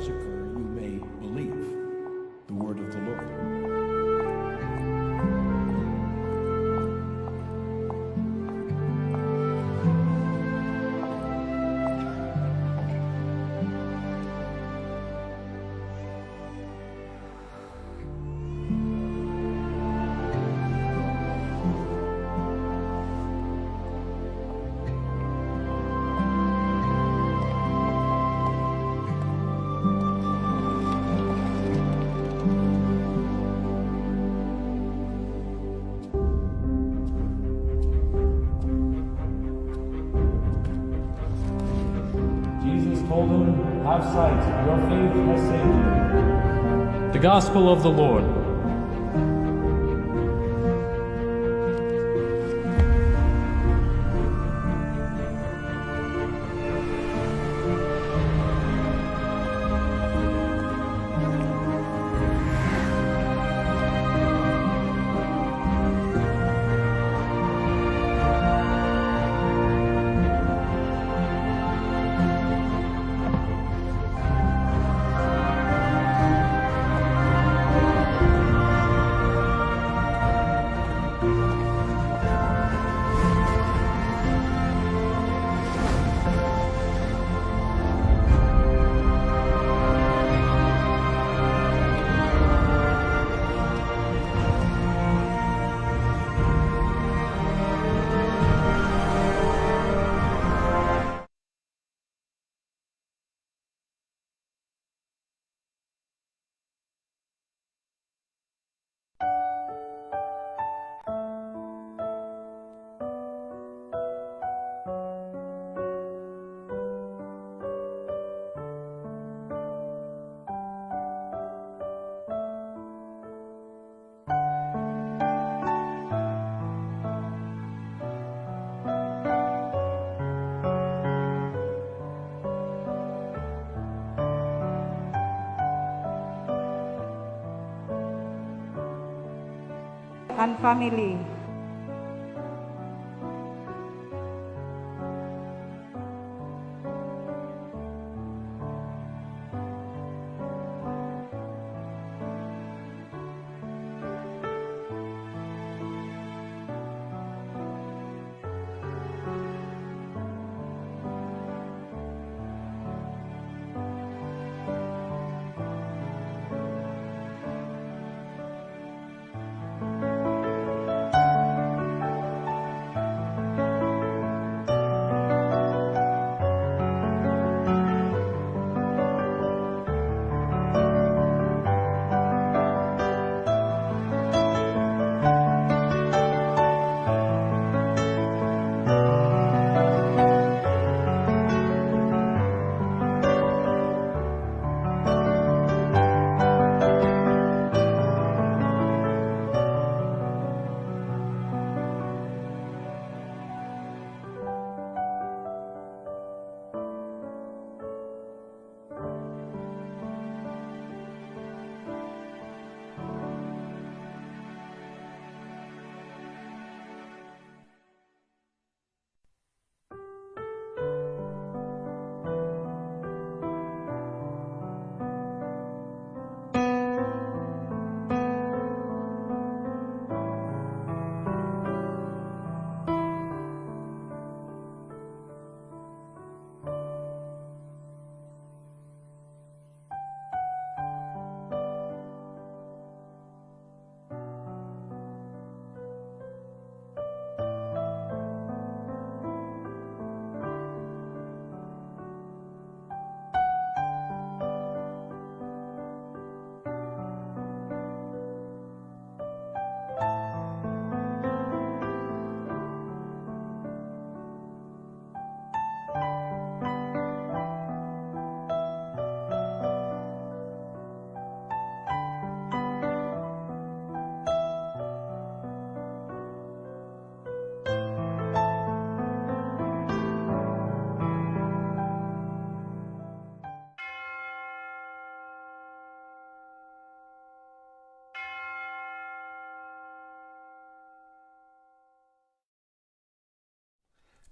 massacre you may believe. The word of the Lord. Jesus told him, "Have sight, your faith has saved you." The Gospel of the Lord. And family.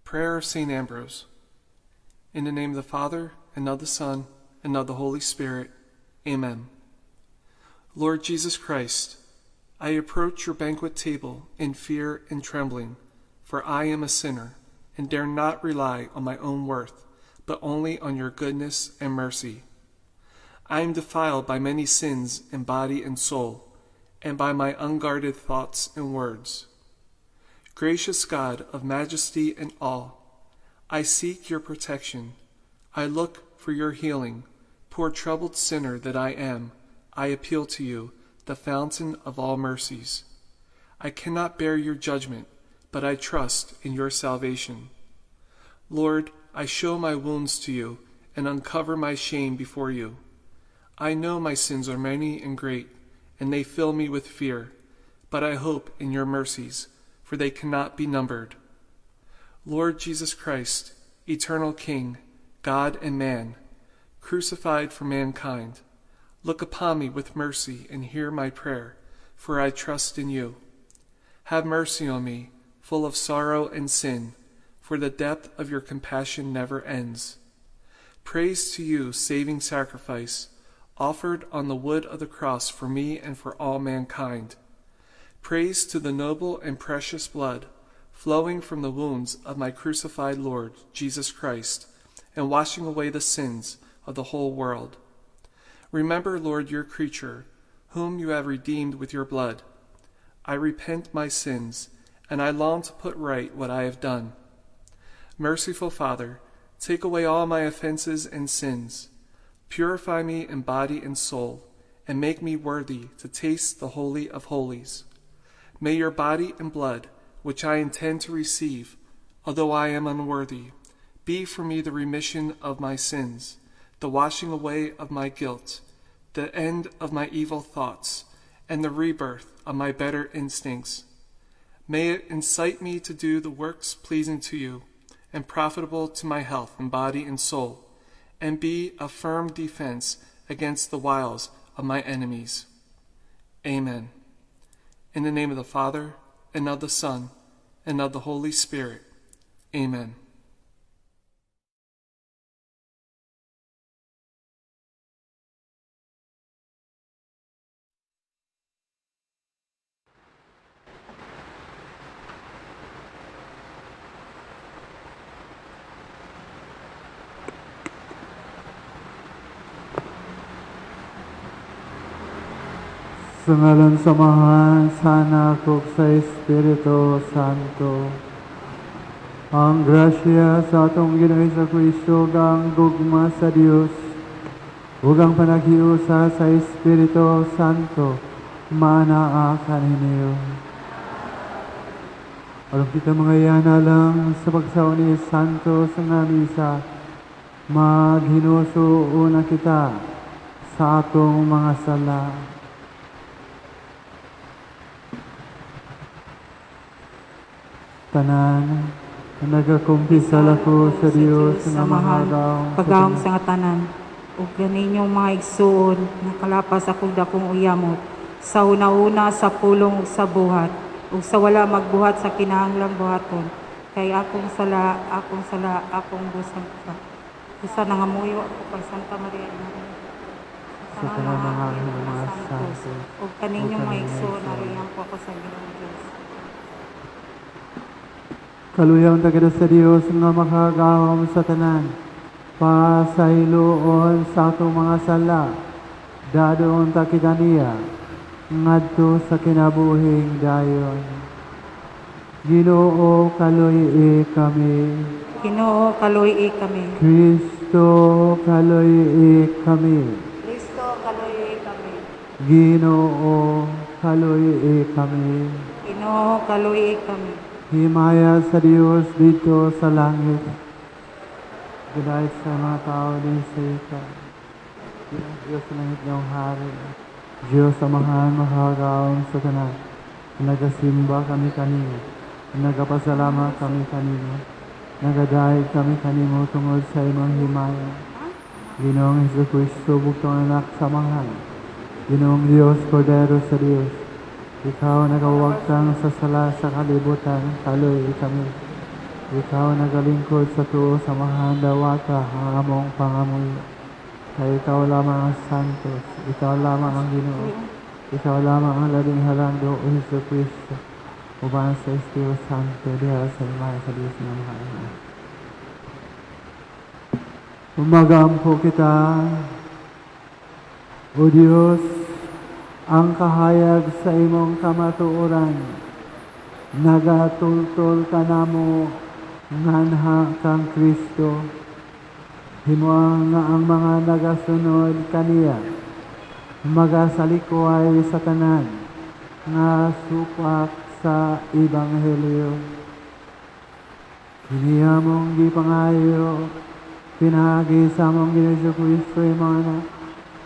Prayer of St. Ambrose. In the name of the Father, and of the Son, and of the Holy Spirit. Amen. Lord Jesus Christ, I approach your banquet table in fear and trembling, for I am a sinner and dare not rely on my own worth, but only on your goodness and mercy. I am defiled by many sins in body and soul, and by my unguarded thoughts and words. Gracious God of majesty and awe, I seek your protection. I look for your healing. Poor troubled sinner that I am, I appeal to you, the fountain of all mercies. I cannot bear your judgment, but I trust in your salvation. Lord, I show my wounds to you and uncover my shame before you. I know my sins are many and great, and they fill me with fear, but I hope in your mercies, for they cannot be numbered. Lord Jesus Christ, eternal King, God and man, crucified for mankind, look upon me with mercy and hear my prayer, for I trust in you. Have mercy on me, full of sorrow and sin, for the depth of your compassion never ends. Praise to you, saving sacrifice, offered on the wood of the cross for me and for all mankind. Praise to the noble and precious blood flowing from the wounds of my crucified Lord, Jesus Christ, and washing away the sins of the whole world. Remember, Lord, your creature, whom you have redeemed with your blood. I repent my sins, and I long to put right what I have done. Merciful Father, take away all my offenses and sins. Purify me in body and soul, and make me worthy to taste the Holy of Holies. May your body and blood, which I intend to receive, although I am unworthy, be for me the remission of my sins, the washing away of my guilt, the end of my evil thoughts, and the rebirth of my better instincts. May it incite me to do the works pleasing to you, and profitable to my health and body and soul, and be a firm defense against the wiles of my enemies. Amen. In the name of the Father, and of the Son, and of the Holy Spirit. Amen. Sa ngalan sa Amahan, sa Anak, ug sa Espiritu Santo. Ang grasya sa atong Ginoong Hesukristo ug ang gugma sa Dios ug ang panaghiusa sa Espiritu Santo maanaa kaninyo. Aron kita mga yana lang sa pagsaon ni Santo sa nga misa, maghinuso una kita sa atong mga sala. Tanan, nagakumpisal ako sa Dios nga mahagaw pagahom sa nga tanan ug kaninyong mga igsuon nakalapas akong dakong uyamot sa una-una sa pulong ug sa buhat ug sa wala magbuhat sa kinahanglang buhaton, kay akong sala, akong sala, akong busang sa usa nangamuyo ako kay Santa Maria sa tanan mga anghel, mga santos, ug kaninyong ug mga kaninyong igsuon igsuon. aruyan po ako sa Ginoong Dios. Kaluyang tagada sa Dios nga makagahom sa tanan, pasayloon sa atong mga sala, dadoon ta kita niya, ngadto sa kinabuhing dayon. Ginoo, kaluy-i kami. Ginoo, kaluy-i kami. Kristo, kaluy-i kami. Kristo, kaluy-i kami. Ginoo, kaluy-i kami. Ginoo, kaluy-i kami. Himaya sa Dios dito sa langit. Gudait sa mga tao din sa ika. Diyos sa langit niyong hari. Diyos Amahan, makakagaon sa tanan. Nagasimba kami kanimo. Nagapasalamat kami kanimo. Nagadayeg kami kanimo tungod sa imong himaya. Ginoong Hesukristo, bugtong anak sa Amahan. Ginoong Diyos, Kordero sa Diyos. Ikaw nagawagtang sa sala sa kalibutan, kaluy kami. Ikaw nagalingkod sa tuo sa Amahan, dawata ang among pangamuyo. Kay ikaw lamang ang Santos, ikaw lamang ang Ginoo, ikaw lamang ang labing halangdon, o Hesus Kristo, uban sa Espiritu Santo, diha sa imahe sa Diyos nga Amahan. Umagampo kita, O Diyos, ang kahayag sa imong kamatuoran, nagatultol kanamo nganha kang Kristo. Himoa nga ang mga nagasunod kaniya magasalikway sa tanan nga supak sa Ebanghelyo. Kini among gipangayo pinaagi sa among Ginoong Kristo, imong Anak,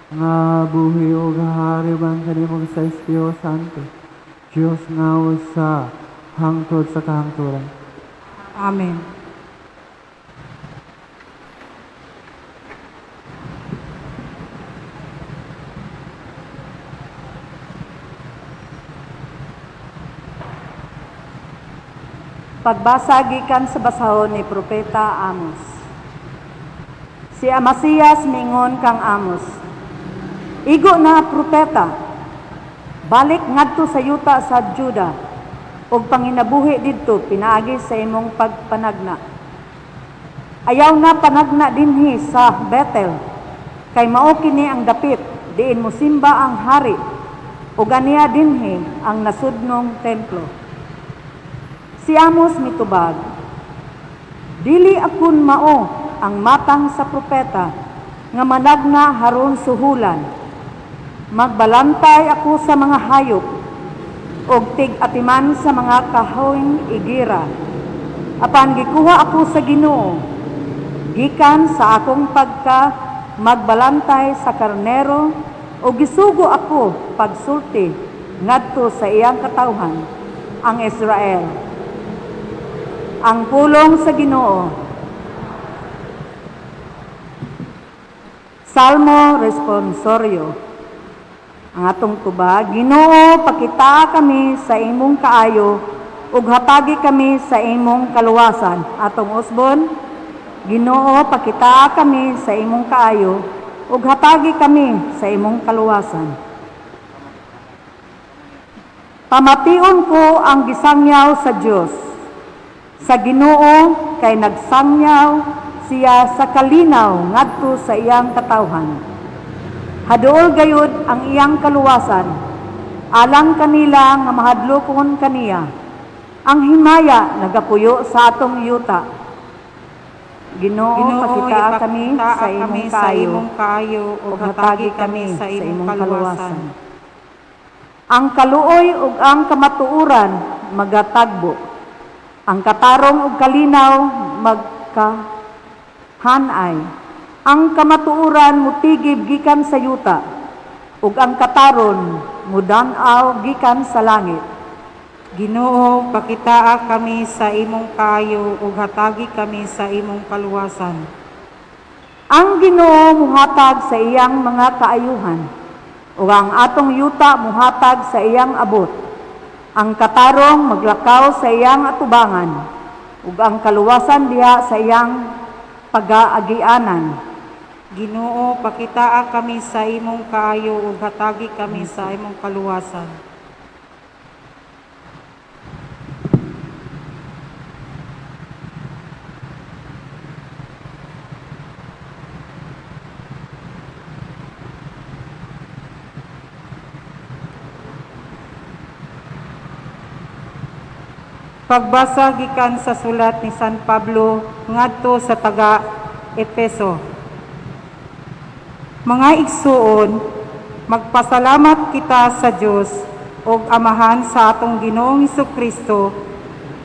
nga buhi ug hari uban kanimo sa Espiritu Santo, Dios nga usa hangtod sa kahangturan. Amen. Pagbasa gikan sa basahon ni Propeta Amos. Si Amasías mingon kang Amos: "Igo na, propeta, balik ngadto sa yuta sa Juda ug panginabuhi didto pinaagi sa imong pagpanagna. Ayaw na panagna dinhi sa Bethel, kay mao kini ang dapit diin mosimba ang hari ug aniya dinhi ang nasudnong templo." Si Amos mitubag, "Dili akon mao ang matang sa propeta nga managna haron suhulan. Magbalantay ako sa mga hayop ug tig-atiman sa mga kahoyng igira. Apan gikuha ako sa Ginoo gikan sa akong pagka magbalantay sa karnero ug gisugo ako pagsulti ngadto sa iyang katawhan, ang Israel." Ang pulong sa Ginoo. Salmo Responsorio. Ang atong tubag: Ginoo, pakitaa kami sa imong kaayo ug hatagi kami sa imong kaluwasan. Atong usbon: Ginoo, pakitaa kami sa imong kaayo ug hatagi kami sa imong kaluwasan. Pamation ko ang gisangyaw sa Dios. Sa Ginoo, kay nagsangyaw siya sa kalinaw ngadto sa iyang katawhan. Haduol gayud ang iyang kaluwasan alang kanila nga mahadlokon kaniya. Ang himaya nagapuyo sa atong yuta. Ginoo, Ginoo, pakitaa kami ipakitaa sa imong kami sa kaayo imong kaayo ug ug hatagi kami sa imong kaluwasan. Ang kaluoy ug ang kamatuoran magatagbo. Ang katarong ug kalinaw magkahanay. Ang kamatuoran mutigib gikan sa yuta ug ang kataron mudan-aw gikan sa langit. Ginoo, pakitaa kami sa imong kaayo ug hatagi kami sa imong kaluwasan. Ang Ginoo muhatag sa iyang mga kaayuhan ug ang atong yuta muhatag sa iyang abot. Ang katarong maglakaw sa iyang atubangan ug ang kaluwasan diha sa iyang pagaagianan. Ginoo, pakitaa kami sa imong kaayo ug hatagi kami sa imong kaluwasan. Pagbasa gikan sa sulat ni San Pablo ngadto sa taga Efeso. Mga igsuon, magpasalamat kita sa Dios ug Amahan sa atong Ginoong Kristo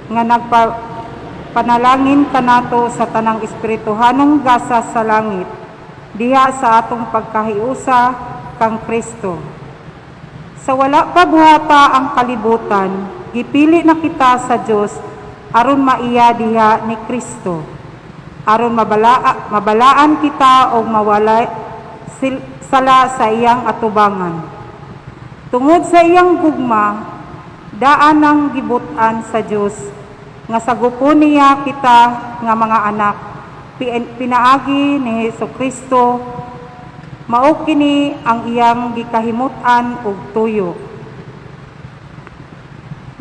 nga nagpanalangin kanato sa tanang espirituhanong gasa sa langit diha sa atong pagkahiusa kang Kristo. Sa wala pa buhata ang kalibutan, gipili na kita sa Dios aron maiya diha ni Kristo, aron mabalaan kita og mawala sala sa iyang atubangan. Tungod sa iyang gugma, daan ang gibut-an sa Dios nga sagupon niya kita nga mga anak pinaagi ni Hesus Kristo. Mao kini ang iyang gikahimut-an og tuyo.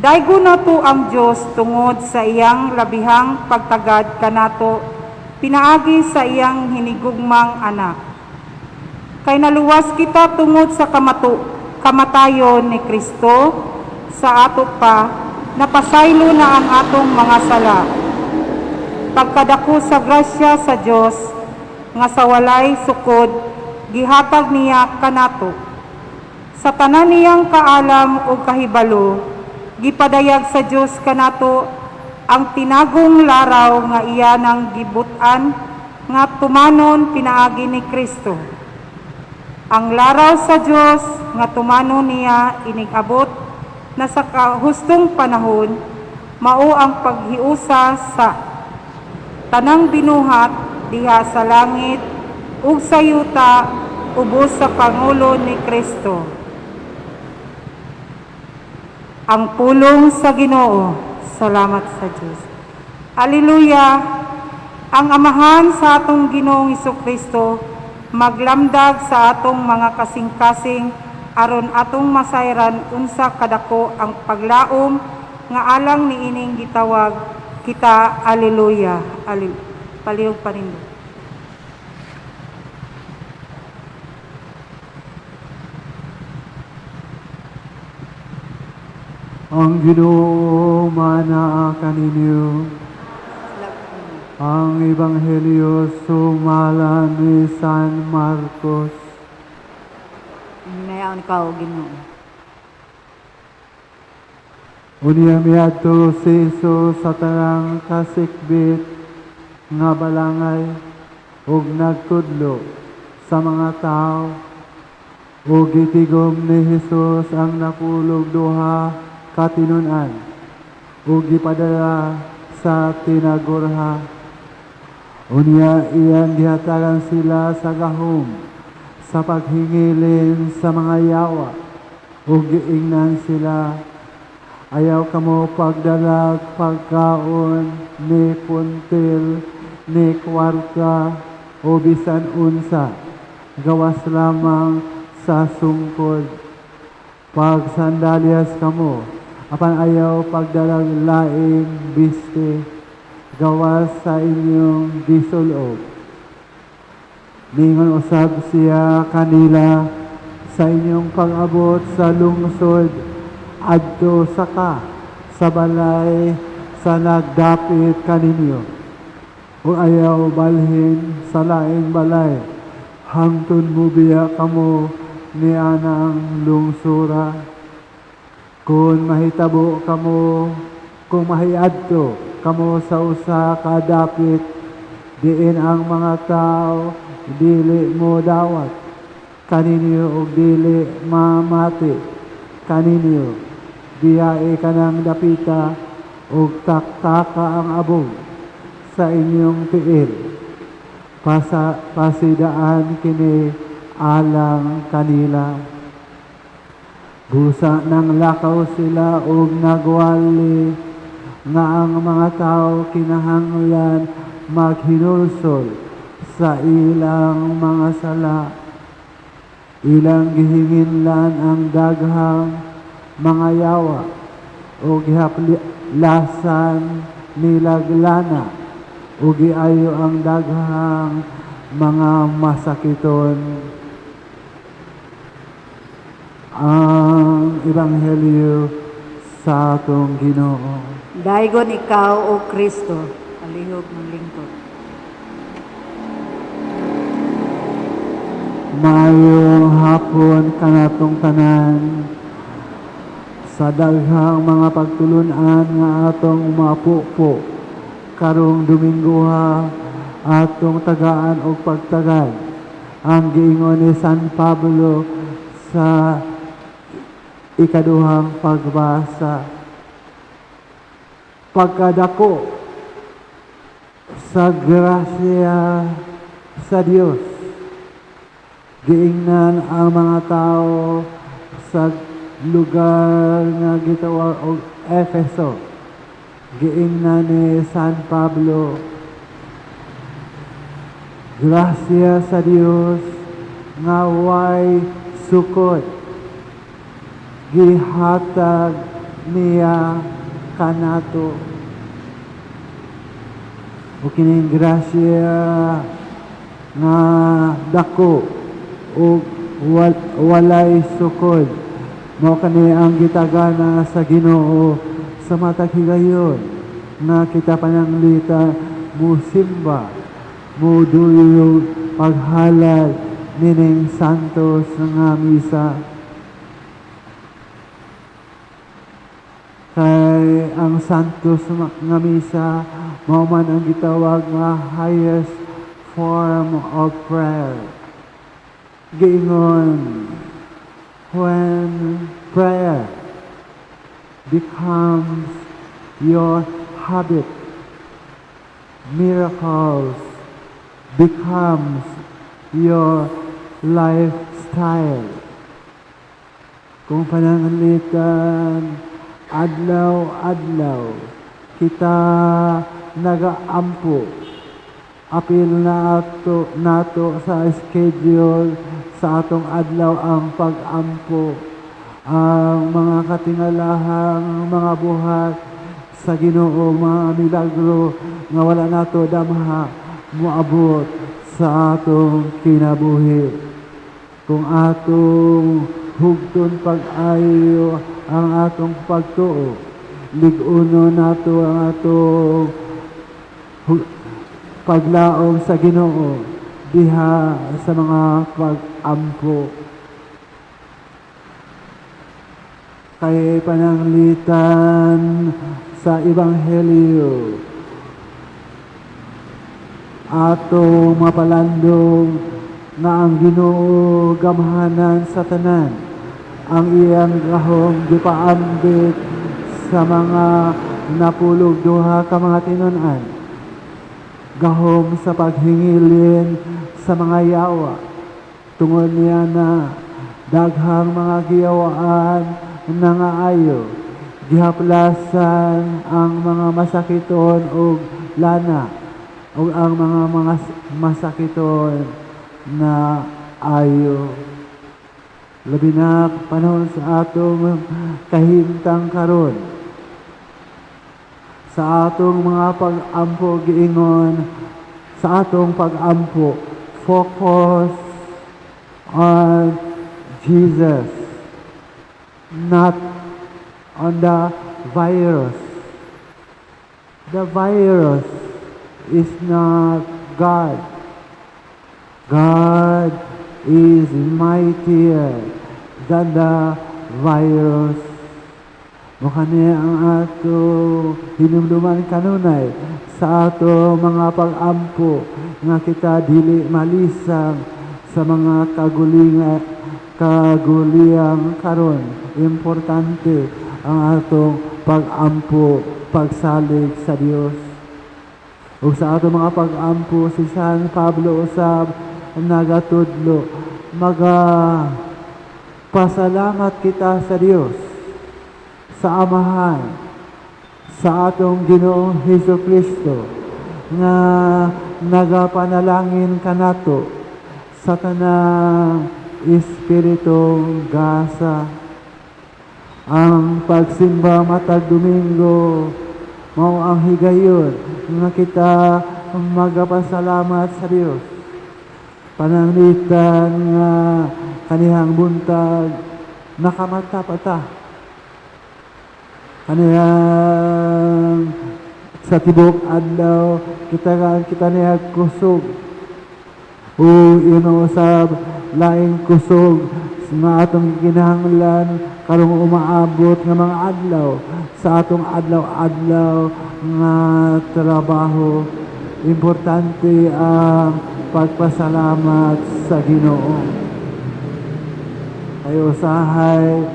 Daygon nato ang Dios tungod sa iyang labihang pagtagad kanato pinaagi sa iyang hinigugmang anak. Kay naluwas kita tungod sa kamatayon ni Kristo sa ato pa, napasaylo na ang atong mga sala. Pagkadako sa grasya sa Dios nga sa walay sukod gihatag niya kanato. Sa tanan niyang kaalam ug kahibalo, gipadayag sa Dios kanato ang tinagong laraw nga iya nang gibut-an nga tumanon pinaagi ni Kristo. Ang laraw sa Dios nga tumanon niya inig-abot na sa kahustong panahon mao ang paghiusa sa tanang binuhat diha sa langit ug sa yuta ubos sa pangulo ni Kristo. Ang pulong sa Ginoo. Salamat sa Dios. Alleluia. Ang Amahan sa atong Ginoong Kristo maglamdag sa atong mga kasing-kasing aron atong masayran unsa kadako ang paglaom nga alang niining gitawag kita. Alleluia. Palihog panindot. Ang Ginoo manaa kaninyo. Ang Ebanghelyo sumala ni San Marcos. Hinayaon ikaw, Ginoo. Unya miadto si Jesus sa tanang kasikbit nga balangay ug nagtudlo sa mga tawo. Ug gitigom ni Jesus ang 12 ka tinun-an ug gipadala sa tinagurha. Unya iyang gihatagan sila sa gahom sa paghingilin sa mga yawa ug giingnan sila, ayaw kamo pagdalag pagkaon ni puntil ni kwarta o bisan unsa, gawas lamang sa sungkod. Pagsandalyas kamo, apan ayaw pagdalag laing biste, gawas sa inyong gisulob. Ningon usab siya kanila, sa inyong pag-abot sa lungsod, adto saka sa balay sa nagdapit kaninyo. O ayaw balhin sa laing balay, hangtod mubiya kamo ni anang lungsura. Kung mahitabo kamo, kung mahiadto kamo sa usa ka dapit, diin ang mga tao dili mo dawat kaninyo og dili mamati kaninyo, biyae kanang dapita og taktaka ang abog sa inyong tiil. Pasidaan kini alang kanila. Busa nang lakaw sila og nagwali nga ang mga tao kinahanglan maghinulsol sa ilang mga sala. Ilang gihinginlan ang daghang mga yawa o gihaplasan nilaglana o giayo ang daghang mga masakiton. Ang Ebanghelyo sa atong Ginoo. Daygon ikaw, O Kristo, palihog ng lingkod. Maayong hapon kanatong tanan. Sa daghang mga pagtulunan nga atong mapupo karong Domingoha, atong tagaan og pagtagad ang giingon ni San Pablo sa ikaduhang pagbasa. Pagkadako sa grasya sa Dios, giingnan ang mga tao sa lugar nga gitawag og Efeso. Giingnan ni San Pablo, grasya sa Dios nga way sukod gihatag niya kanato. O kining grasya nga dako ug walay sukod, mao kani ang gitagana sa Ginoo sa matag higayon nga kita pananglita musimba, muduyog paghalad nining santos nga misa. Kay ang santos nga misa mao man ang gitawag nga highest form of prayer. Giingon, when prayer becomes your habit, miracles becomes your lifestyle. Kung pananglitan adlaw-adlaw kita nagaampo, apil na ato nato sa schedule sa atong adlaw ang pag-ampo, ang mga katingalahang mga buhat sa Ginoo, mga milagro nga wala nato damha moabot sa atong kinabuhi. Kung atong hugton pag-ayo ang atong pagtuo, lig-uno nato ang atong paglaom sa Ginoo diha sa mga pag-ampo. Kay pananglitan sa Ebanghelyo, atong mapalandong nga ang Ginoo gamhanan sa tanan, ang iyang gahom gipaambit sa mga napulog duha ka mga tinun-an, gahom sa paghingilin sa mga yawa. Tungod niya na daghang mga giyawaan na nga ayo, gihaplasan ang mga masakiton og lana og ang mga masakiton na ayo. Labi na panahon sa atong kahimtang karon, sa atong mga pag-ampo, giingon sa atong pag-ampo, focus on Jesus, not on the virus. The virus is not God. God is mightier than the virus. Mukha niya ang ato hinumduman kanunay sa ato mga pag-ampo nga kita dili malisang sa mga kaguliyang karon. Importante ang atong pag-ampo, pagsalig sa Dios. Ug sa atong mga pag-ampo, si San Pablo usab nagatudlo, maga pasalamat kita sa Dios, sa Amahan, sa atong Ginoong Hesus Kristo nga nagapanalangin kanato sa tanang espiritong gasa. Ang pagsimba matag Domingo mao ang higayon nga kita magapasalamat sa Dios. Pananglitan nga kanihang buntag nakamata pa ta. Kanihang sa tibok adlaw kita niya kusog. O ino usab laing kusog nga atong kinahanglan karong umaabot nga mga adlaw sa atong adlaw-adlaw nga trabaho. Importante ang pagpasalamat sa Ginoo. Kay usahay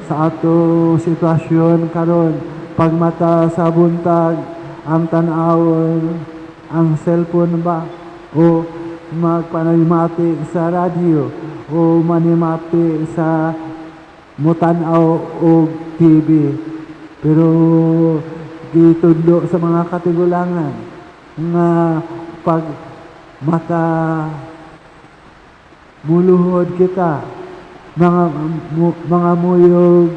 sa atong sitwasyon karon, pagmata sa buntag, ang tan-awon, ang cellphone ba, o magpanamati sa radyo, o manimati sa mutan-aw og TV. Pero gitudlo sa mga katigulangan nga pag mata Muluhod kita, mga muyog,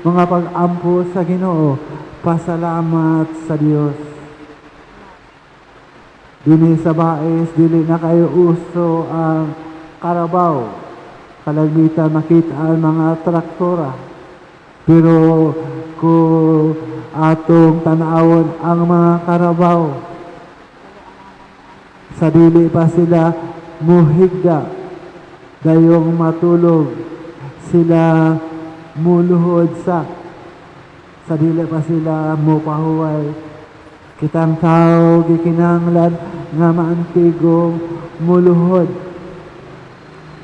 mga pag-ampo sa Ginoo, pasalamat sa Dios. Dinhi sa Bais, dili na kayo uso ang karabaw. Kalagmitan makita ang mga traktora. Pero kung atong tanawon ang mga karabaw, sa dili pa sila muhigda, dayong matulog, sila muluhod sa dili pa sila mupahuway. Kitang tao gikinahanglan nga maantigong muluhod.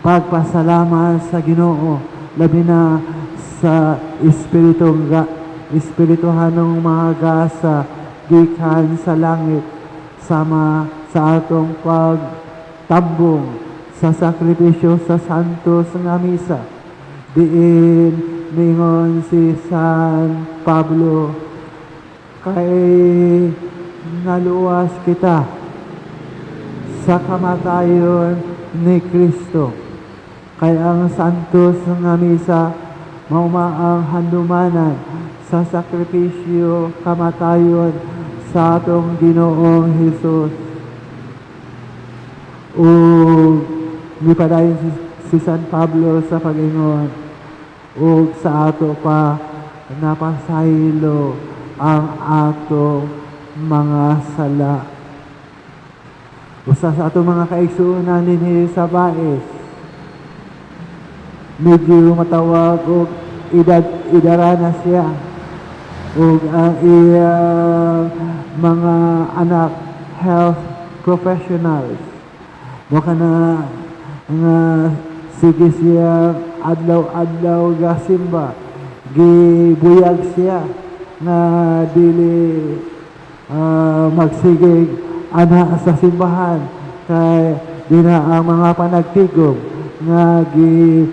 Pagpasalamat sa Ginoo, labi na sa espirituhanong mga gasa gikan sa langit, sama sa atong pagtambong sa sakripisyo sa Santos nga Misa. Diin ningon si San Pablo, kay naluwas kita sa kamatayon ni Kristo. Kay ang Santos nga Misa mao ang handumanan sa sakripisyo kamatayon sa atong Ginoong Hesus. Ug nipadayon si San Pablo sa pag-ingon, ug sa ato pa napasaylo ang atong mga sala. Usa sa atong mga kaigsuonan dinhi sa Bais, medyo matawag og edad, idara na siya, ug ang iyang mga anak health professionals. Mo kana nga sige siya adlaw-adlaw gasimba, gibuyag siya nga dili magsigig ana sa simbahan kay di na ang mga panagtigom nga gi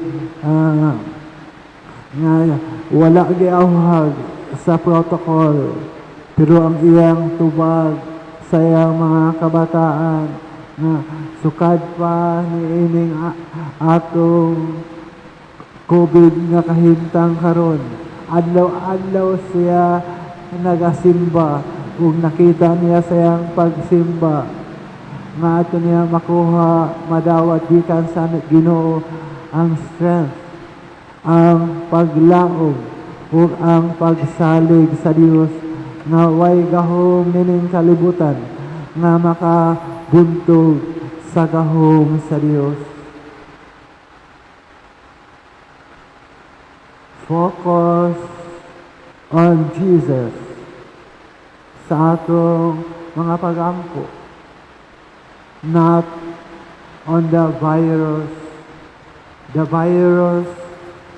nga wala giawhag sa protocol. Pero ang iyang tubag sa iyang mga kabataan nga sukad pa niining atong COVID nga kahimtang karon, adlaw-adlaw siya nagasimba, ug nakita niya sa iyang pagsimba nga ato niya makuha, madawat gikan sa Ginoo ang strength, ang paglaom ug ang pagsalig sa Dios nga way gahom nining kalibutan nga makabuntog sa gahom sa Dios. Focus on Jesus sa atong mga pagampo, not on the virus. The virus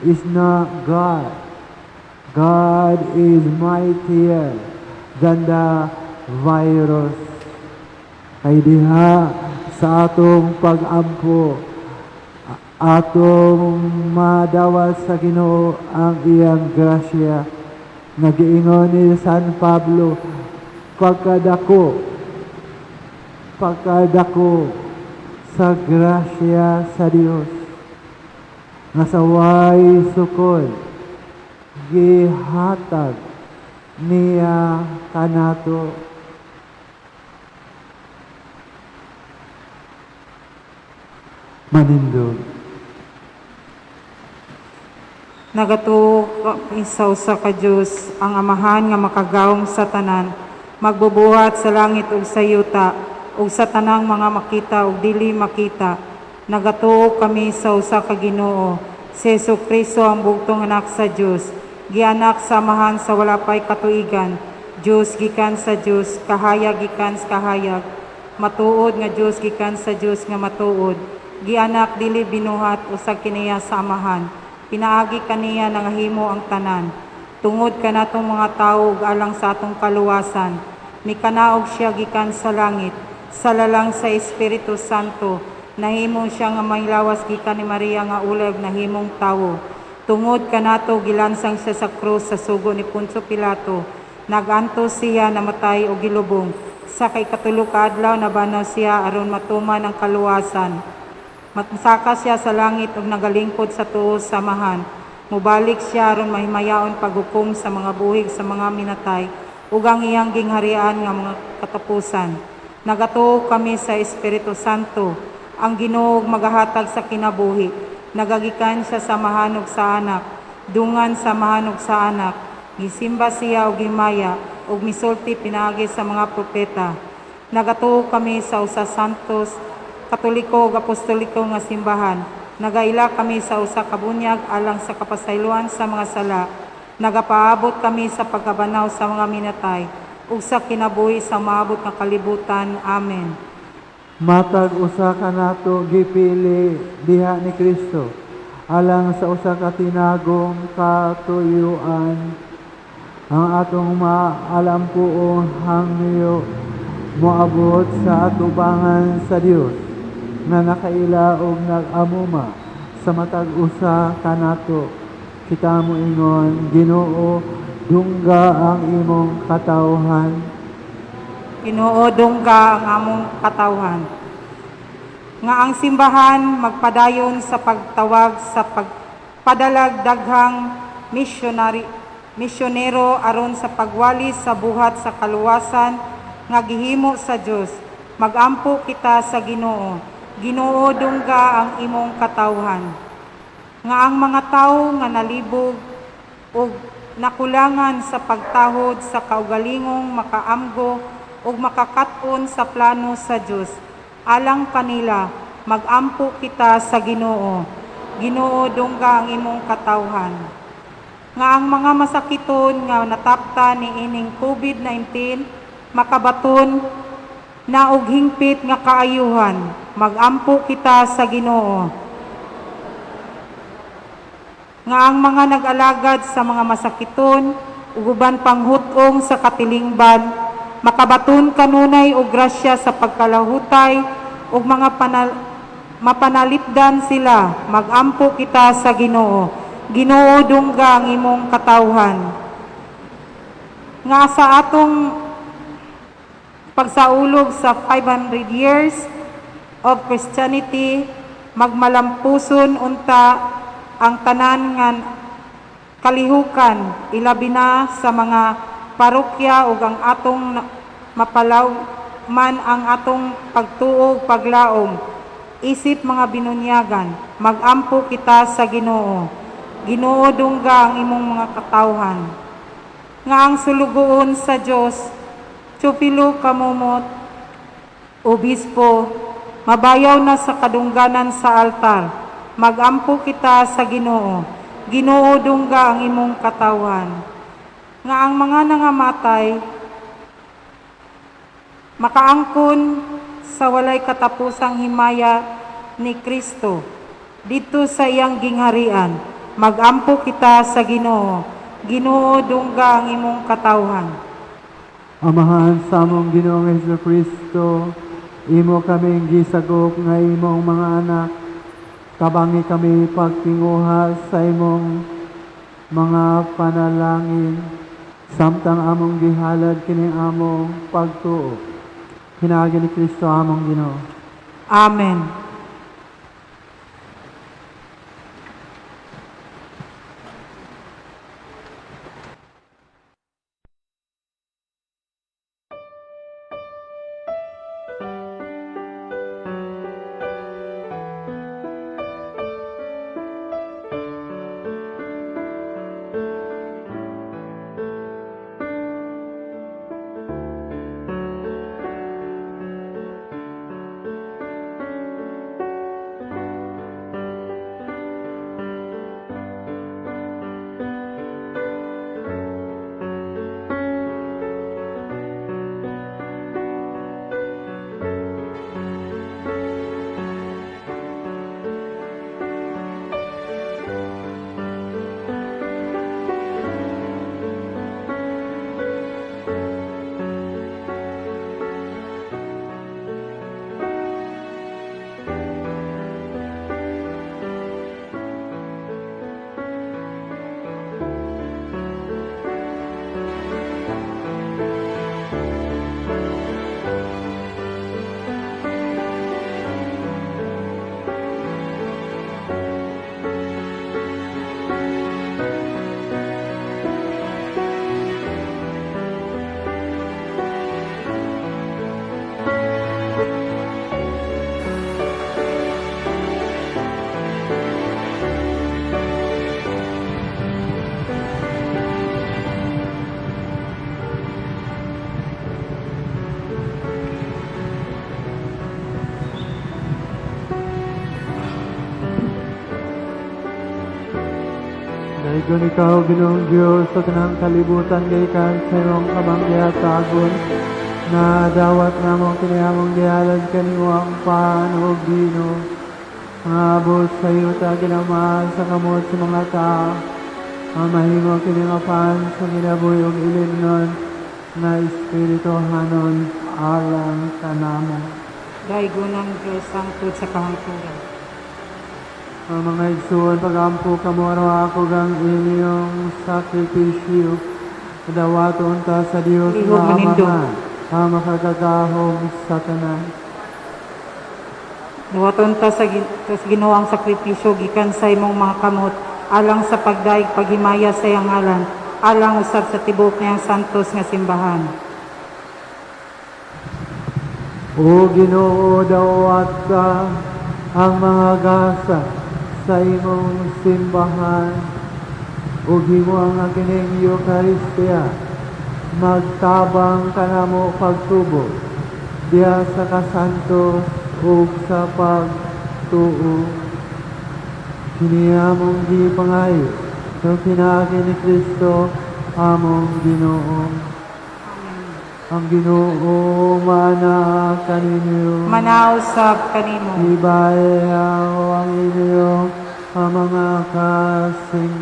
is not God. God is mightier than the virus. Kay diha sa atong pag-ampo, atong madawat sa Ginoo ang iyang grasya. Nagiingon ni San Pablo, pagkadako sa grasya sa Dios nga sa way sukod gihatag niya kanato. Manindog. Nagatuo sa usa ka Dios, ang Amahan nga makagawom sa tanan, magbubuhat sa langit ug sa yuta, ug sa tanang mga makita ug dili makita. Nagatuo kami sa usa ka Ginoo, si Jesu-Cristo, ang bugtong anak sa Dios, gianak sa Amahan sa wala pay katuigan, Dios gikan sa Dios, kahayag gikan sa kahayag, matuod nga Dios gikan sa Dios nga matuod, gianak dili binuhat, usa kiniya sa Amahan. Pinaagi kaniya nangahimo ang tanan. Tungod kanatong mga tawo ug alang sa atong kaluwasan, mikanaog siya gikan sa langit, sa lalang sa Espiritu Santo, nahimo siya nga may lawas gikan ni Maria nga ulay ug nahimong tawo. Tungod kanato gilansang siya sa krus sa sugo ni Poncio Pilato. Nagantos siya, namatay ug gilubong. Sa kay katulo ka adlaw nabanaw siya aron matuman ang kaluwasan. Matsaka siya sa langit ug nagalingkod sa tuo sa Amahan. Mubalik siya aron mahimayaon paghukom sa mga buhi sa mga minatay ug ang iyang gingharian nga mga katapusan. Nagatuo kami sa Espiritu Santo, ang Ginoo magahatag sa kinabuhi. Nagagikan siya sa Amahan ug sa Anak, dungan sa Amahan ug sa Anak. Gisimba siya og himaya ug misulti pinaagi sa mga propeta. Nagatuo kami sa usa santos, Katoliko ug Apostoliko nga simbahan. Nagaila kami sa usa ka bunyag alang sa kapasayloan sa mga sala. Nagapaabot kami sa pagkabanaw sa mga minatay ug sa kinabuhi sa maabot nga kalibutan. Amen. Matag usa kanato gipili diha ni Kristo alang sa usa ka tinagong katuyuan. Ang atong maalampuong hangyo moabot sa atubangan sa Dios nga nakaila og nag-amuma sa matag usa kanato. Kita moingon, Ginoo, dungga ang imong katawhan. Ginoo, dungga ang among katawhan. Nga ang simbahan magpadayon sa pagtawag sa pagpadalag daghang misyonero aron sa pagwali sa buhat sa kaluwasan nga gihimo sa Dios. Magampo kita sa Ginoo. Ginoo, dungga ang imong katawhan. Nga ang mga tawo nga nalibog ug nakulangan sa pagtahod sa kaugalingong makaamgo ug makakat-on sa plano sa Dios. Alang kanila, magampo kita sa Ginoo. Ginoo, dungga ang imong katawhan. Nga ang mga masakiton nga natapta ni ining COVID-19 makabaton na og hingpit nga kaayuhan. Magampo kita sa Ginoo. Nga ang mga nag-alagad sa mga masakiton ug uban pang hut-ong sa katilingban makabaton kanunay og grasya sa pagkalahutay ug mga mapanalipdan sila. Magampo kita sa Ginoo. Ginoo, dungga ang imong katawhan. Nga sa atong pagsaulog sa 500 years of Christianity, magmalampuson unta ang tanan nga kalihukan, ilabi na sa mga parokya ug ang atong mapalaw man ang atong pagtuo, paglaom isip mga binunyagan. Magampo kita sa Ginoo. Ginoo, dungga ang imong mga katawhan. Nga ang sulugoon sa Dios, Teofilo Camomot, Obispo, mabayaw na sa kadungganan sa altar. Magampo kita sa Ginoo. Ginoo, dungga ang imong katawhan. Nga ang mga nangamatay makaangkon sa walay katapusang himaya ni Kristo didto sa iyang gingharian. Magampo kita sa Ginoo. Ginoo, dungga ang imong katawhan. Amahan sa among Ginoong Hesus Kristo, imo kaming gisagop nga imong mga anak. Tabangi kami pagtinguha sa imong mga panalangin samtang among gihalad kining among pagtuo. Pinaagi ni Kristo among Ginoo. Amen. Daygon ikaw, Ginoong Diyos, sa tanang kalibutan gikan sa imong kamanggihatagon na dawat namo kini among gihalad kanimo ang pan ug bino nga abot sa yuta ginamahal sa kamot sa mga tao ang mahimo kini nga pan sa kinabuhi ug ilimnon na espirituhanon alang kanamo. Daygon ang Diyos hangtod sa kahangturan. Ang mga igsuon, pagampo kamo aron ako gang inyong sakripisyo. Dawaton ta sa Dios Lihok nga manindog. Amahan, ang makagagahom sa tanan. Dawaton ta sa Ginoo ang sakripisyo gikan sa imong mga kamot alang sa pagdaig paghimaya sa iyang ngalan, alang usab sa tibuok niyang santos nga simbahan. O Ginoo, dawat ka ang mga gasa sa imong simbahan. Ug himo ang kining Eucharistia magtabang kanamo pagtubo diha sa kasantos ug sa pagtuo. Kini among gipangayo sa pinaagi ni Kristo among Ginoo. Ang Ginoo maanaa kaninyo. Manausab kanimo. Ibayaw ang inyong ang mga kasing-kasing.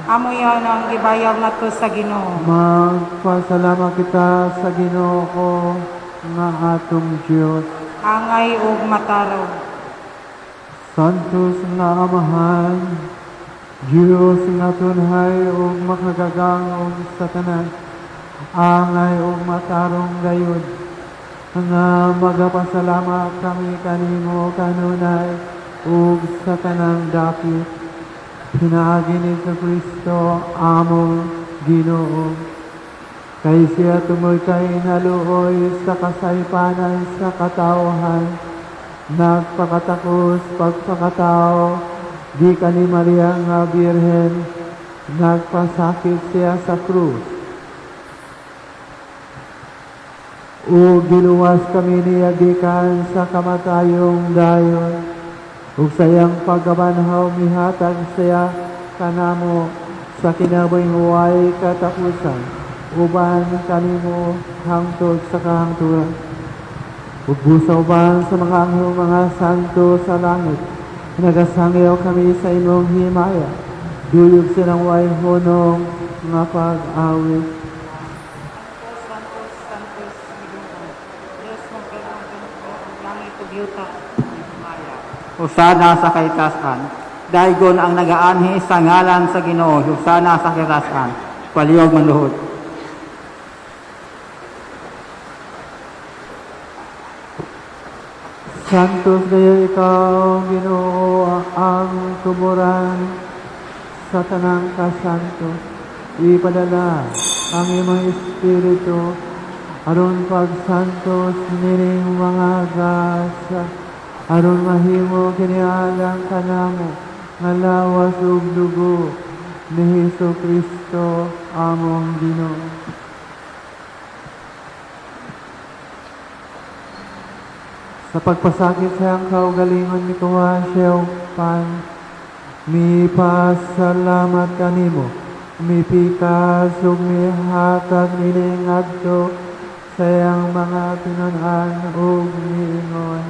Amo yan ang gibayaw ngadto sa Ginoo. Magpasalamat kita sa Ginoo nga atong Diyos. Angay ug matarong. Santos nga Amahan, Diyos nga tunhay ug makagagahom sa tanan, angay ug matarong gayud, nga magapasalamat kami kanimo kanunay ug sa tanang dapit. Pinaagi ni Kristo among Ginoo. Kay siya tungod kay naluoy sa kasaypanan sa katawhan, nagpakatakos pagpakatao, gikan ni Maria nga Birhen, nagpasakit siya sa krus. Ug giluwas kami niya gikan sa kamatayong dayon. Ug sa iyang pagkabanhaw mihatag siya kanamo sa kinabuhing way katapusan, uban kanimo hangtod sa kahangturan. Ug busa uban sa mga anghel mga santo sa langit, nagasangyaw kami sa imong himaya, duyog silang way hunong nga pag-awit. Santos, Santos, Ginoo. Diyos magkagagahom ang langit ug yuta. Hosana sa kahitasan. Daygon ang nagaanhi sa ngalan sa Ginoo, hosana sa kahitasan. Palihog manluhod. Santos gayo ikaw, Ginoo, ang tuburan sa tanang kasanto. Ipadala ang imong Espiritu aron pagsantos nining mga gasa, aron mahimo kini alang kanamo nga lawas ug dugo ni Hesus Kristo among Ginoo. Sa pagpasakit sa iyang kaugalingon, mikuha siya og pan, mipasalamat kanimo, mipikas ug mihatag niini ngadto sa iyang mga tinun-an ug miingon: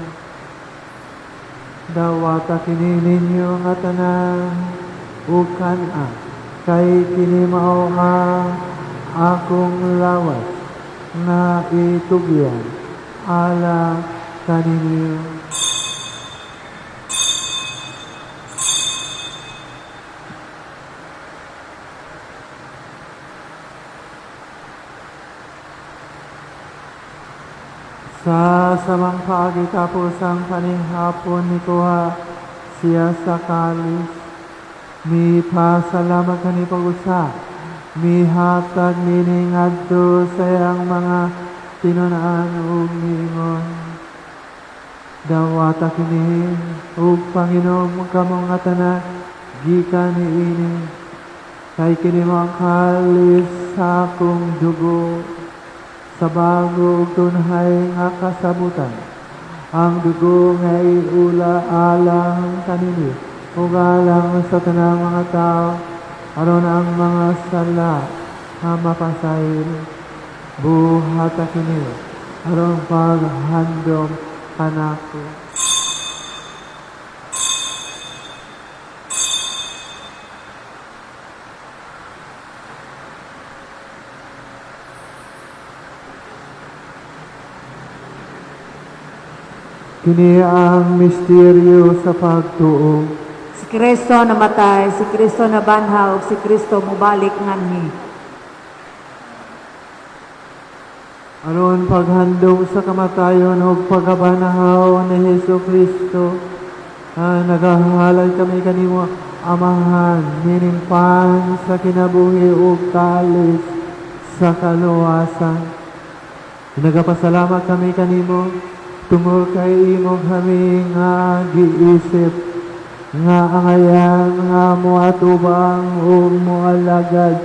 "Dawata kini ninyo nga tanan ug kan-a, kay kini mao ang akong lawas nga itugyan alang kaninyo." Sa samang paagi tapos ang panihapon, nikuha siya sa kalis. Mipasalamat kani pag-usa. Mihatag niini ngadto sa iyang mga tinun-an ug miingon: "Dawata kini ug panginom kamo nga tanan gikan niini, kay kini mao ang kalis sa akong dugo sa bago ug tunhay nga kasabutan, ang dugo nga iula alang kaninyo. ug alang sa tanang mga tao aron ang mga sala nga mapasaylo. Buhata kini aron paghandom kanako. Kini ang misteryo sa pagtuo. Si Kristo namatay, si Kristo nabanhaw, ug si Kristo mobalik nganhi. Aron paghandom sa kamatayon ug pagkabanhaw ni Hesus Kristo, nagahalad kami kanimo, Amahan, nining pan sa kinabuhi ug kalis sa kaluwasan. Nagapasalamat kami kanimo tungod kay imo kami nga giisip nga angayan nga moatubang ug moalagad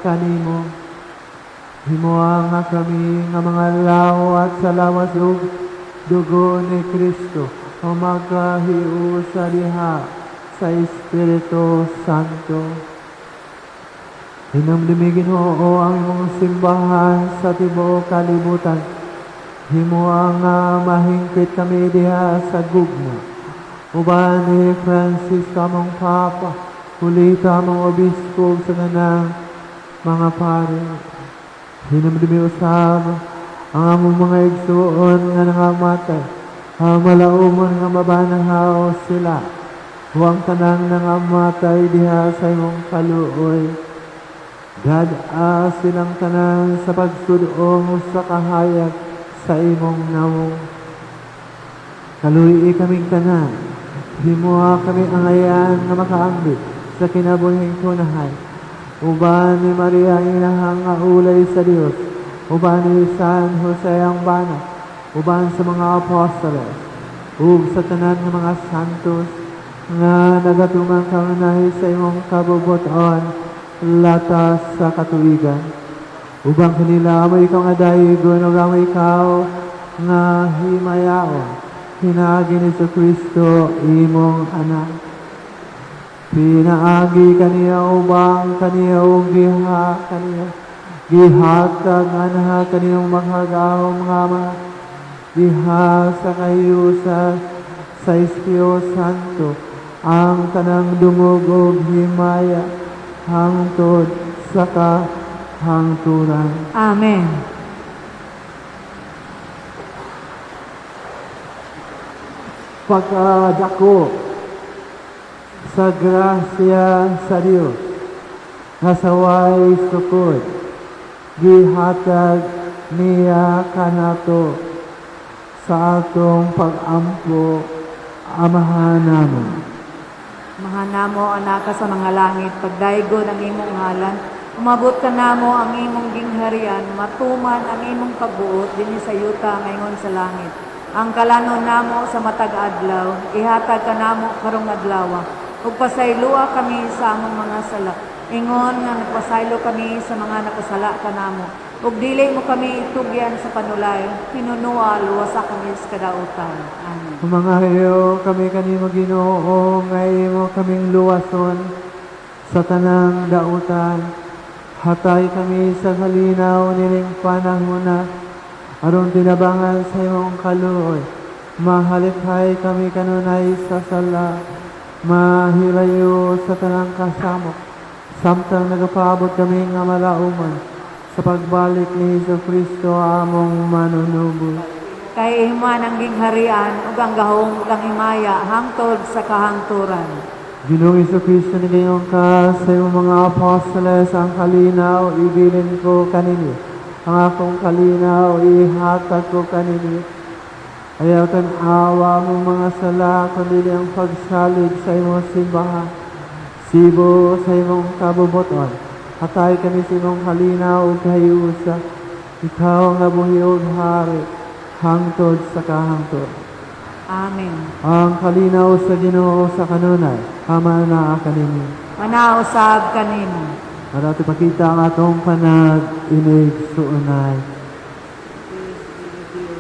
kanimo. Himoa nga kami nga mga lawat sa lawas ug dugo ni Kristo o magkahiusa diha sa Espiritu Santo. Hinumdumi, Ginoo, ang imong simbahan sa tibuok kalibutan. Himoa nga mahingpit kami diha sa gugma. Uban ni Francisco among Papa, Julito among Obispo ug sa tanang mga pare. Hinumdumi usab ang among mga igsuon nga nangamatay, ang malaumon nga mabanhaw sila. Ug ang tanang nangamatay diha sa imong kaluoy. Gad-a silang tanan sa pagsudong sa kahayag sa imong nawong. Kaluy-i kaming tanan. Himoa kami angayan nga makaambit sa kinabuhing kunahay. Uban ni Maria inahang nga ulay sa Dios, uban ni San Jose ang bana, uban sa mga apostoles, ug sa tanan nga mga santos nga nagatuman kanunay sa imong kabubut-on latas sa katuigan. Ubang kanila amo ikaw nga daygon ug amo ikaw nga himayaon pinaagi ni Kristo imong anak. Pinaagi kaniya ubang kaniya ug giha kaniya gihatag anha kaniyong makagagahom nga Ama diha sa kahiusa sa Espiritu Santo ang tanang dungog ug himaya hangtod sa kahangturan. Amen. Pagkadako sa grasya sa Dios nga sa way sukod gihatag niya kanato sa atong pag-ampo. Amahan namo. Amahan namo, anaka sa mga langit, pagdaygon ang imong ngalan, umabot ka namo ang imong gingharian, matuman ang imong pagbuot dinhi sa yuta maingon sa langit. Ang kalanon namo sa matag adlaw, ihatag kanamo karong adlaw. Ug pasayloa kami sa among mga sala, ingon nga nagpasaylo kami sa mga nakasala kanamo. Ug dili mo kami itugyan sa panulay, hinunoa luwasa kami sa kadautan. Amen. Humangayo kami kanimo, Ginoo, nga imo kaming luwason sa tanang dautan. Hatay kami sa kalinaw nining panahona aron tinabangan sa imong kaluoy. Mahalikay kami kanunay sa sala, mahilayo sa tanang kasamok, samtang nagapaabot kami nga malauman sa pagbalik ni Hesus Kristo among manunubos. Kay imo ang gingharian ug ang gahom ug ang himaya hangtod sa kahangturan. Ginoong Kristo, nilingon ka sa iyong mga apostoles, "Ang kalinaw ibilin ko kaninyo. Ang akong kalinaw ihatag ko kaninyo. Ayaw tan-awa among mga sala, kundi ang pagsalig sa imong simbahan. Sibo sa imong kabubuton. Hatay kami sa imong kalinaw ug kahiusa. Ikaw nga buhi ug hari, hangtod sa kahangtod." Amen. Ang kalinaw sa Ginoo sa kanunay, manaa kaninyo. Manaa usab kanimo. Para ato ipakita ang atong panag-inig-suunay. Peace be with you.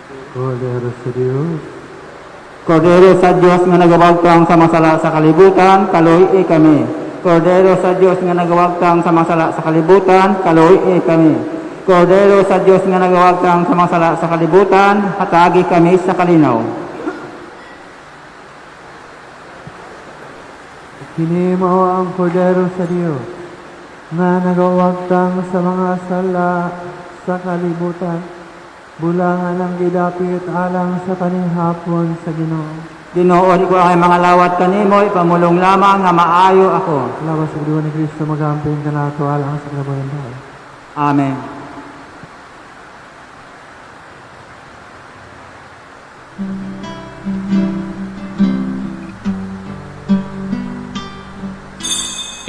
Kordero sa Dios. Kordero sa Dios nga nagawagtang sa masala sa kalibutan, kaloy kami. Kordero sa Dios nga nagawagtang sa masala sa kalibutan, kaloy kami. Kordero sa Dios nga nagawagtang sa masala sa kalibutan, hatagi kami sa kalinaw. Kini mao ang Kordero sa Dios nga nagawagtang sa mga sala sa kalibutan. Bulangan ang gidapit alang sa panihapon sa Ginoo. Ginoo, di ko ang mga lawat kanimo, ipamulong lamang nga maayo ako. Lawas sa duwa ni Kristo magamping kanato alang sa kinabuhing bahay. Amen.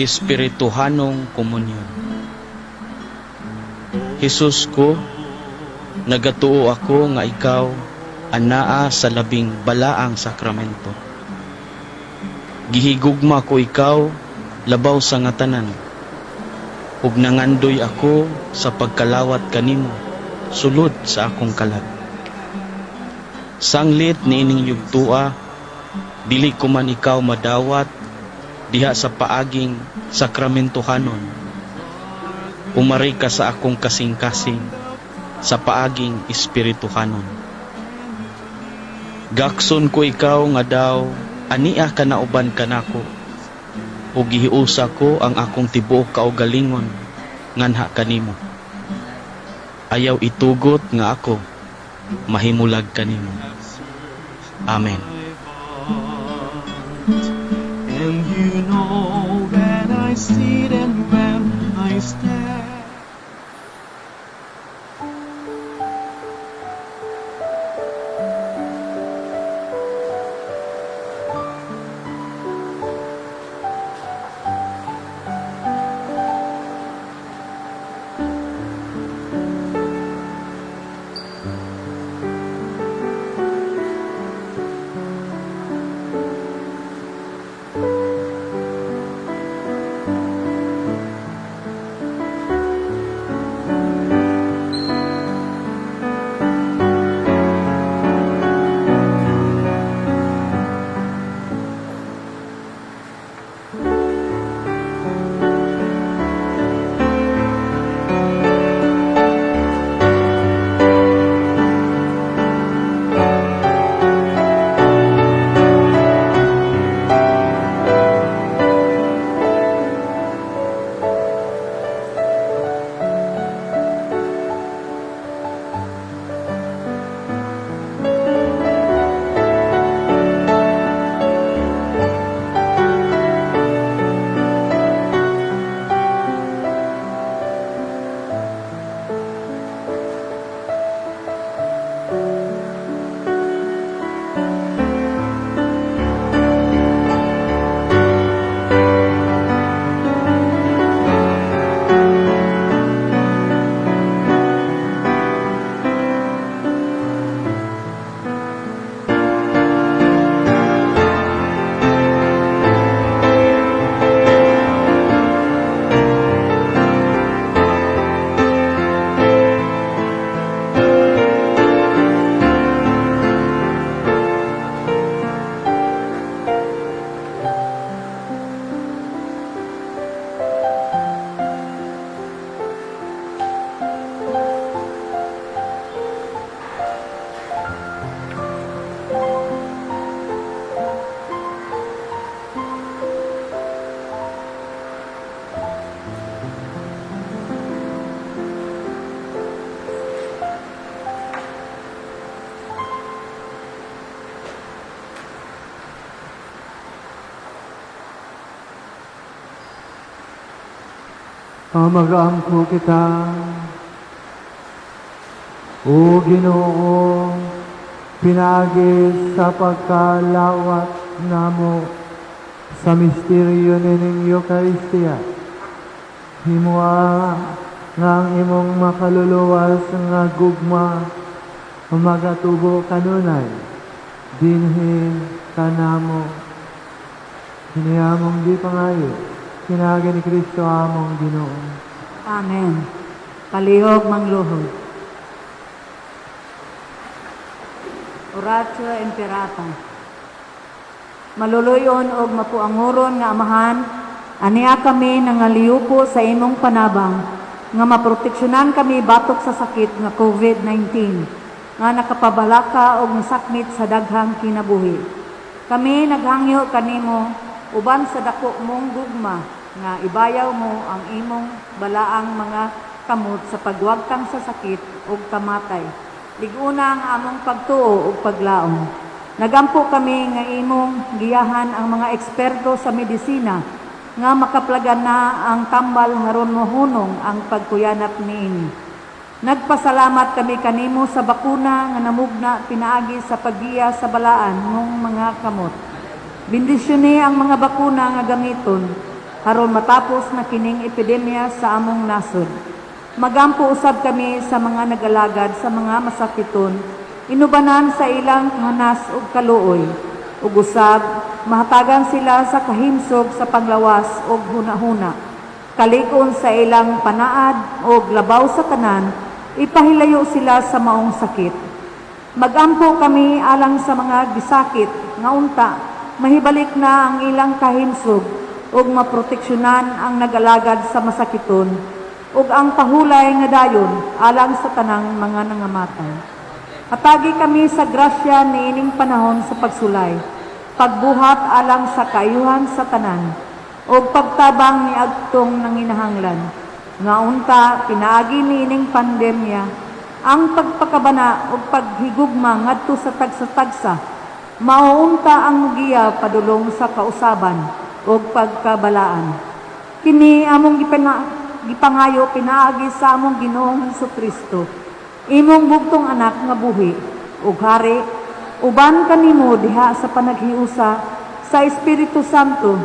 Espirituhanong komunyon. Hesus ko, nagatuo ako nga ikaw anaa sa labing balaang sakramento. Gihigugma ko ikaw labaw sa nga tanan. Ug nangandoy ako sa pagkalawat kanimo sulod sa akong kalag. Sanglit niining yugtua, dili ko man ikaw madawat diha sa paaging sakramentohanon. Umari ka sa akong kasing-kasing sa paaging espirituhanon. Gakson ko ikaw nga daw ania ka nauban kanako, ug gihiusa ko ang akong tibuok kaugalingon nganha kanimo. Ayaw itugot nga ako mahimulag kanimo. Amen. And you know when I sit and when I stand. Mag-ampo kita. O Ginoo, pinagi sa pagkalawat namo sa misteryo nining Eucharistia, himoa nga ang imong makaluluwas nga gugma magatubo kanunay dinhi kanamo. Kini among gipangayo pinaagi ni Kristo among Ginoo. Amen. Palihog mangluhod. Oratio Imperata. Maluluyon og mapuanguron nga Amahan, ania kami nangaliyupo sa imong panabang nga maproteksyonan kami batok sa sakit nga COVID-19 nga nakapabalaka og nasakmit sa daghang kinabuhi. Kami naghangyo kanimo uban sa dako mong gugma nga ibayaw mo ang imong balaang mga kamot sa pagwagtang sa sakit ug kamatay. Lig-una ang among pagtuo ug paglaom. Nagampo kami nga imong giyahan ang mga eksperto sa medisina nga makaplagan na ang tambal aron mohunong ang pagkuyanap niini. Nagpasalamat kami kanimo sa bakuna nga namugna pinaagi sa paggiya sa balaan mong mga kamot. Bendisyoni ang mga bakuna nga gamiton aron matapos na kining epidemya sa among nasod. Magampo usab kami sa mga nagalagad sa mga masakiton, inubanan sa ilang kahanas ug kaluoy, ug usab mahatagan sila sa kahimsog sa panglawas ug hunahuna. Kalig-on sa ilang panaad ug labaw sa tanan, ipahilayo sila sa maong sakit. Magampo kami alang sa mga gisakit nga unta mahibalik na ang ilang kahimsog ug maproteksyonan ang nagalagad sa masakiton ug ang pahulay nga dayon alang sa tanang mga nangamatay. Hatagi kami sa grasya niining panahon sa pagsulay, pagbuhat alang sa kaayuhan sa tanan, ug pagtabang niadtong nanginahanglan. Nga unta pinaagi niining pandemya ang pagpakabana ug paghigugma ngadto sa tagsa-tagsa, mao unta ang giya padulong sa kausaban ug pagkabalaan. Kini among gipangayo pinaagi sa among Ginoong Hesukristo, imong bugtong anak nga buhi ug hari uban kanimo diha sa panaghiusa sa Espiritu Santo,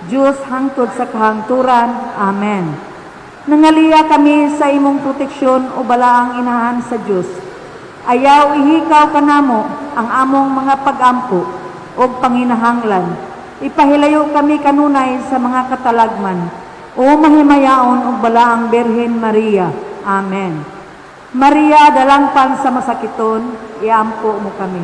Dios hangtod sa kahangturan. Amen. Nangaliya kami sa imong proteksyon o balaang inahan sa Dios. Ayaw ihikaw kanamo ang among mga pagampo o panginahanglan. Ipahilayo kami kanunay sa mga katalagman o mahimayaon og balaang Birhen Maria. Amen. Maria, dalangpan sa masakiton, iampo mo kami.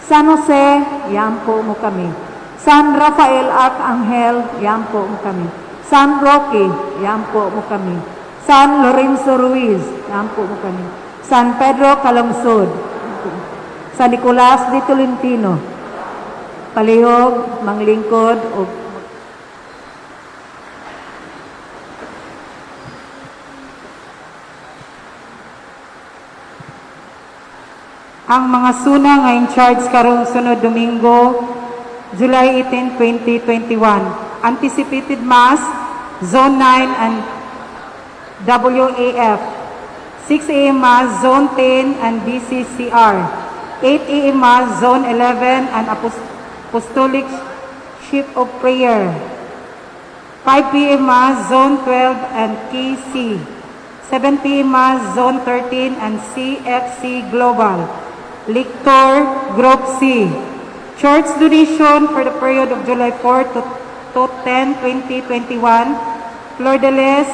San Jose, iampo mo kami. San Rafael Archangel, iampo mo kami. San Roque, iampo mo kami. San Lorenzo Ruiz, iampo mo kami. San Pedro Calungsod, San Nicolas de Tolentino, palihog, manglingkod, ug Ang mga suna nga in charge karong sunod Domingo, July 18, 2021. Anticipated Mass, Zone 9 and WAF. 6 a.m. Mass, Zone 10 and BCCR. 8 a.m. Mass, Zone 11 and Apostolic Ship of Prayer. 5 p.m. Mass, Zone 12 and KC. 7 p.m. Mass, Zone 13 and CFC Global. Lictor Group C. Church donation for the period of July 4 to 10, 2021. Flordeles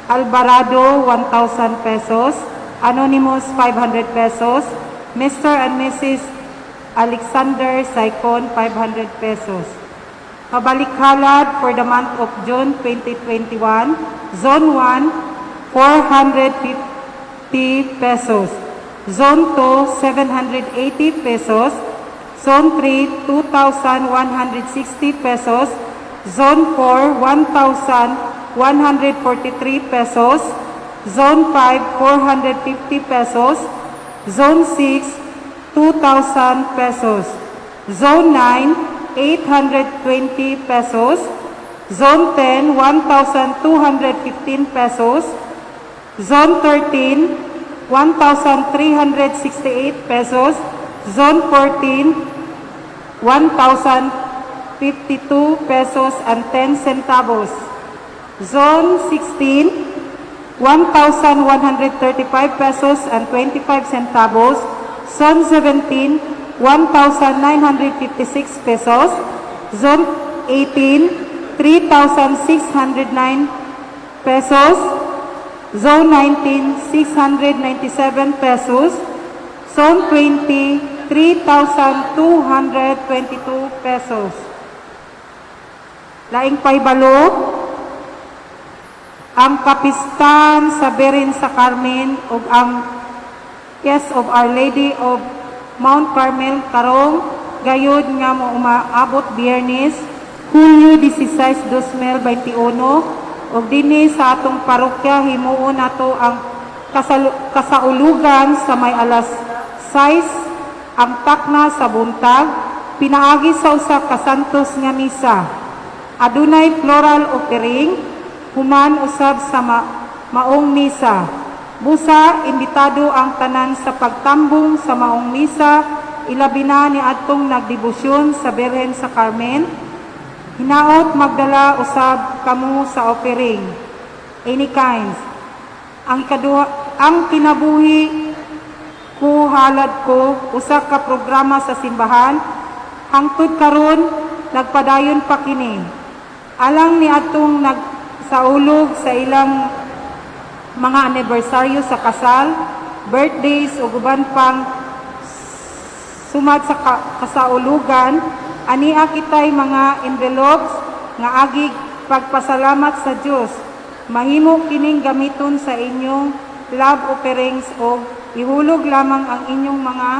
Alvarado, 1,000 pesos. Anonymous, 500 pesos. Mr. and Mrs. Alexander Saicon, 500 pesos. Pabalikhalad for the month of June 2021, Zone 1, 450 pesos. Zone 2, 780 pesos. Zone 3, 2,160 pesos. Zone 4, 1,143 pesos. Zone 5, 450 pesos. Zone 6, 2,000 pesos. Zone 9, 820 pesos. Zone 10, 1,215 pesos. Zone 13, 1,368 pesos. Zone 14, 1,052 pesos and 10 centavos. Zone 16, 1,135 pesos and 25 centavos. Zone 17, 1,956 pesos. Zone 18, 3,609 pesos. Zone 19, 697 pesos. Zone 20, 3,222 pesos. Laing pahibalo, ang kapistan sa Birhen sa Carmen ug ang Feast of Our Lady of Mount Carmel karong gayud nga mo umaabot Biyernes, Hulyo 16, 2021, ug dinhi sa atong parokya himuon nato ang kasaulugan sa may alas 6 ang takna sa buntag, pinaagi sa usa ka santos nga misa. Adunay floral offering human usab sa maong misa. Busa imbitado ang tanan sa pagtambong sa maong misa, ilabi na ni adtong nagdebosyon sa Birhen sa Carmen. Hinaot magdala usab kamo sa offering any kinds. Ang ikaduha, ang Kinabuhi Ko Halad Ko, usa ka programa sa simbahan, hangtod karon nagpadayon pa kini. Alang ni atong nagsaulog sa ilang mga anibersaryo sa kasal, birthdays ug uban pang sumad sa kasaulugan, ania kitay mga envelopes nga agi pagpasalamat sa Dios. Mahimo kining gamiton sa inyong love offerings o ihulog lamang ang inyong mga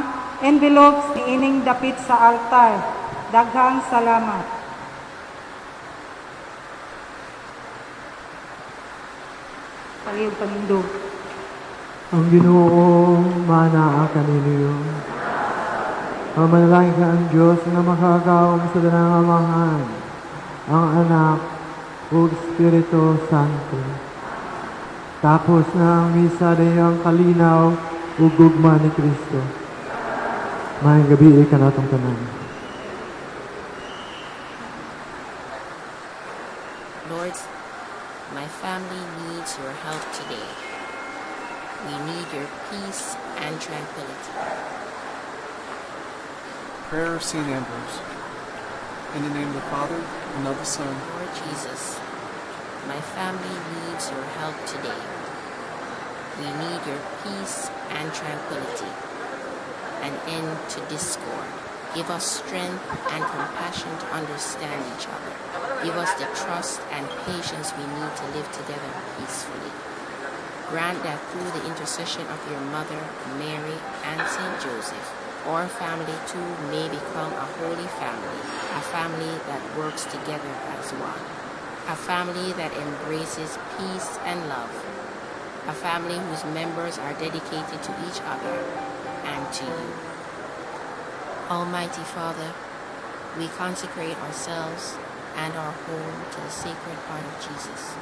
envelopes niining dapit sa altar. Daghang salamat. Palihog panindog. Ang Ginoo manaa kaninyo. Manalangin ka ang Diyos nga makagagahom sa tanang Amahan, ang Anak, ug Espiritu Santo. Tapos na ang misa, ang kalinaw ug gugma ni Kristo. Maayong gabi kanatong tanan. Lord, my family needs your help today. We need your peace and tranquility. Prayer of St. Ambrose. In the name of the Father, and of the Son, Lord Jesus, my family needs your help today. We need your peace and tranquility, an end to discord. Give us strength and compassion to understand each other. Give us the trust and patience we need to live together peacefully. Grant that through the intercession of your Mother, Mary, and Saint Joseph, our family too may become a holy family, a family that works together as one, a family that embraces peace and love, a family whose members are dedicated to each other and to you. Almighty Father, we consecrate ourselves and our home to the Sacred Heart of Jesus,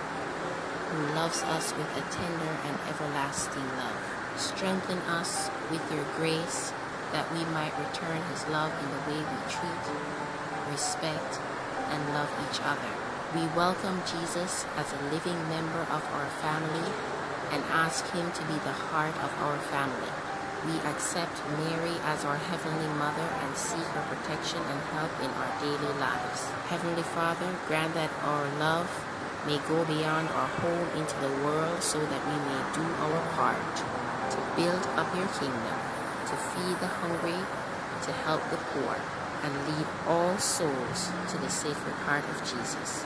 who loves us with a tender and everlasting love. Strengthen us with your grace that we might return his love in the way we treat, respect, and love each other. We welcome Jesus as a living member of our family and ask him to be the heart of our family. We accept Mary as our Heavenly Mother and seek her protection and help in our daily lives. Heavenly Father, grant that our love may go beyond our home into the world so that we may do our part to build up your kingdom, to feed the hungry, to help the poor, and lead all souls to the Sacred Heart of Jesus.